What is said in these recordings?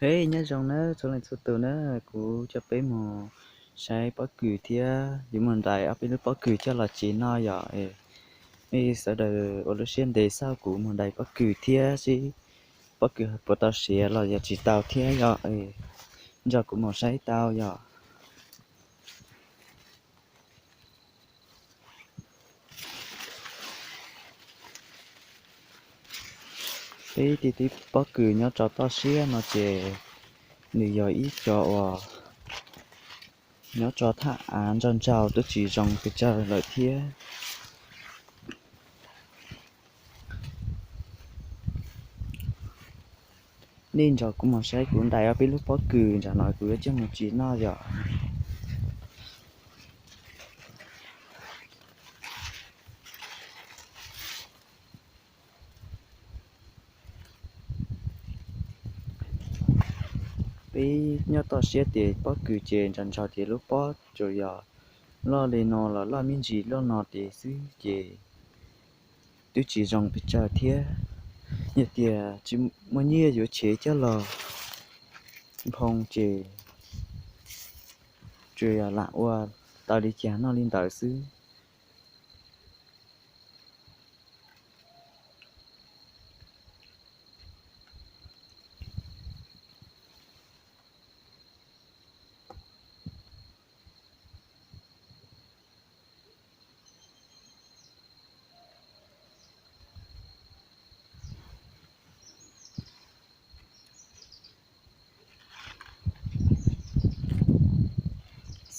Peb nyob zoo nawb txhua leej txhua tus na, kuv coj peb mus saib pob kws thiab yuav mus ntais ob peb lub pob kws coj los tsev noj yom. Nej sawv daws ua lub siab ntev xauj kuv mus ntais pob kws thiab seb pob kws puas tau siav los yog tsis tau thiab yom. Nrog kuv mus saib tau yom. Peb tib tib pob kws nyob rau toj siab no ces nws yog ib co uas nyob rau thaj av nrog nraug twb tsis zoo pes tsawg lawm thiab. Nej nrog kuv mus saib kuv ntais ob peb lub pob kws ntawm no kuv yuav coj mus tsev noj yom. Peb nyob toj siab ces pob kws ces nrog nraug ces lub pob tsuas yog loj li no los loj me ntsis loj no ces xwb ces twb tsis zoo pes tsawg thiab. Yog tias tsis muaj nyiaj yuav tshev coj los nphoo ces tsuas yog lam ua tau li cas noj li ntawd xwb.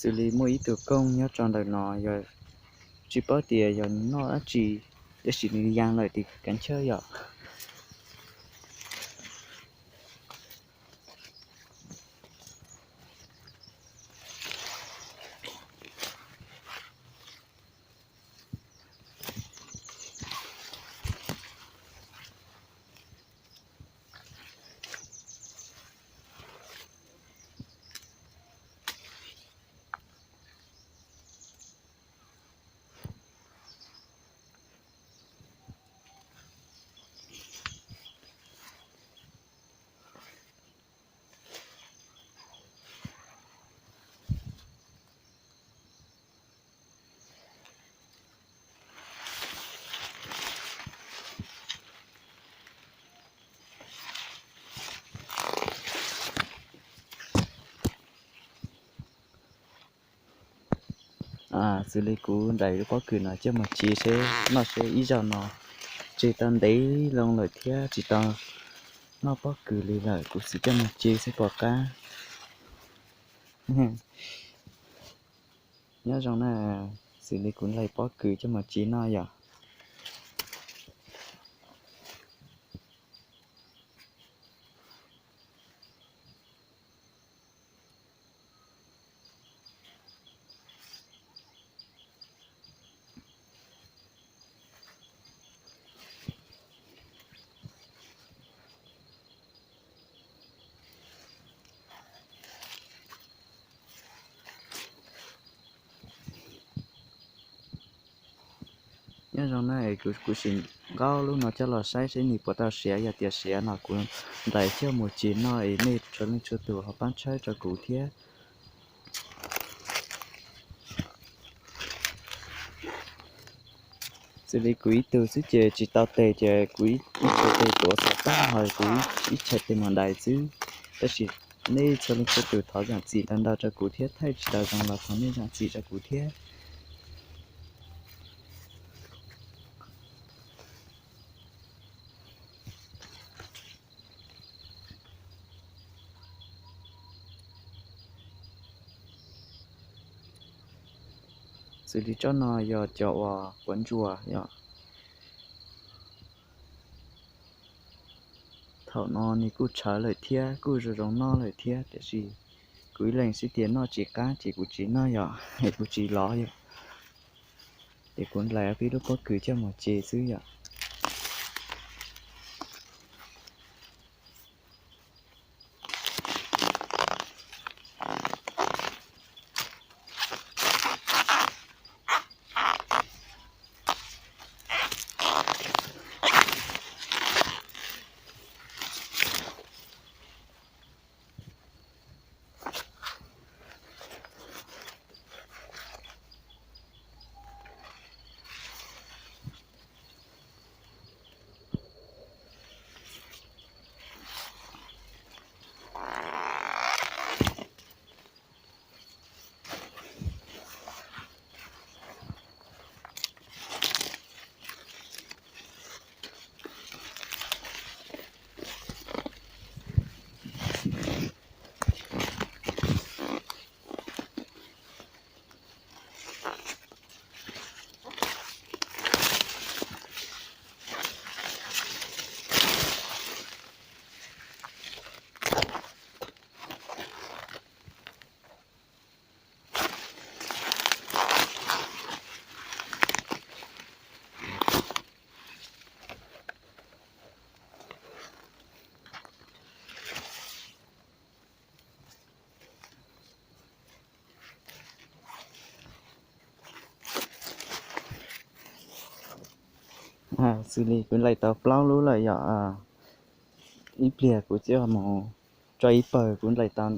Xws li muaj ib tug kooj nyob rau ntawm no yog tsis paub tias yog nws noj dab tsi, tab sis nws ya lawm tim kav chawj yom. Xws li kuv ntais lub pob kws no coj mus tsev seb noj seb ib zaug no tseg tau ntev loo lawm thiab tsis tau noj pob kws li lawm, kuv xav coj mus tsev seb puas qab. Nyob zoo na, xws li kuv ntais pob kws coj mus tsev noj yom. Nyob zoo na, kuv sim nqaub lub no coj los saib seb nws puas tau siav, yog tias siav no kuv ntais coj mus tsev noj es nej txhua leej txhua tus ho pab txhawb rau kuv thiab. Xws li kuv ib tug xwb ces tsis tau tes ces kuv ib txhais tes tuav xov tooj ho kuv ib txhais tes mus ntais xwb. Tab sis nej txhua leej txhua tus thov zam txim ntau ntau rau kuv thiab, thaij tsis tau zoo los thov nej zam txim rau kuv thiab. Xws li tsob no yog cov uas quav ntsuas yom. Thaum no nws kuj tshawv lawm thiab kuj zoo zoo noj lawm thiab, tiam sis kuv ib leeg xwb tias noj tsis qab ces kuv tsis noj yom, es kuv tsis lov yom. Ces kuv ntais peb lub pob kws coj mus tsev xwb yom. Xws li kuv nplaim tau plaub lub lawm yom, ib pliag kuv coj mus tso ib pawg, kuv nplaim tau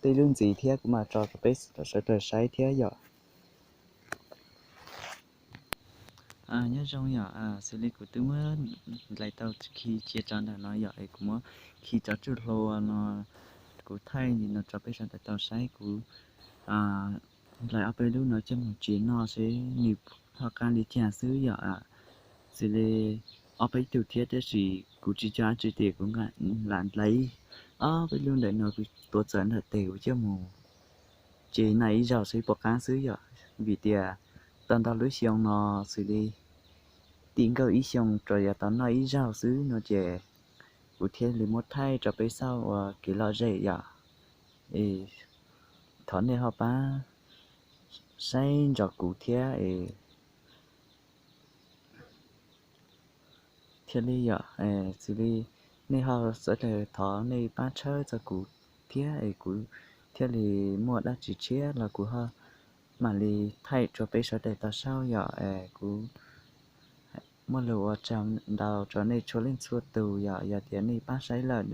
tej lub ntxiv thiab kuv mam tso rau peb sawv daws saib thiab yom. Nyob zoo yom, xws li kuv twb muab nplaim tau khi cia tso ntawm no yom, es kuv muab khi cov tsuj hlua no, kuv thaij li no rau peb sawv daws tau saib. Kuv nplaim ob peb lub no coj mus tsev noj seb nws ho qab li cas xwb yom. Xws li ob peb tug thiab, tab sis kuv tsis coj dab tsi tias kuv lam nplaim ob peb lub ntawm no, kuv tuav txawv ntawm tes kuv coj mus tsev noj ib zaug seb puas qab xwb yom. Vim tias tau ntau lub xyoo no xws li tim nkawj ib xyoo rau yav tau noj ib zaug xwb no ces kuv thiaj li muab thaij rau peb xauj ua kev lom zem yom. Es thov nej ho pab saib ntsoov kuv thiab es thiaj li yom, xws li nej ho sawv daws thov nej pab txhawb txog kuv thiab es kuv thiaj li muaj dab tsi tshiab los kuv ho mam li thaij rau peb sawv daws tau saib yom. Kuv muaj lus ua tsaug ntau rau nej txhua leej txhua tus yom. Yog tias nej pab saib lawm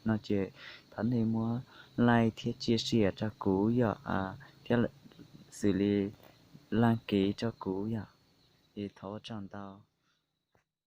no ces thov nej muab like thiab chia sẻ rau kuv yom, thiab xws li đăng ký rau kuv yom. Es thov ua tsaug ntau.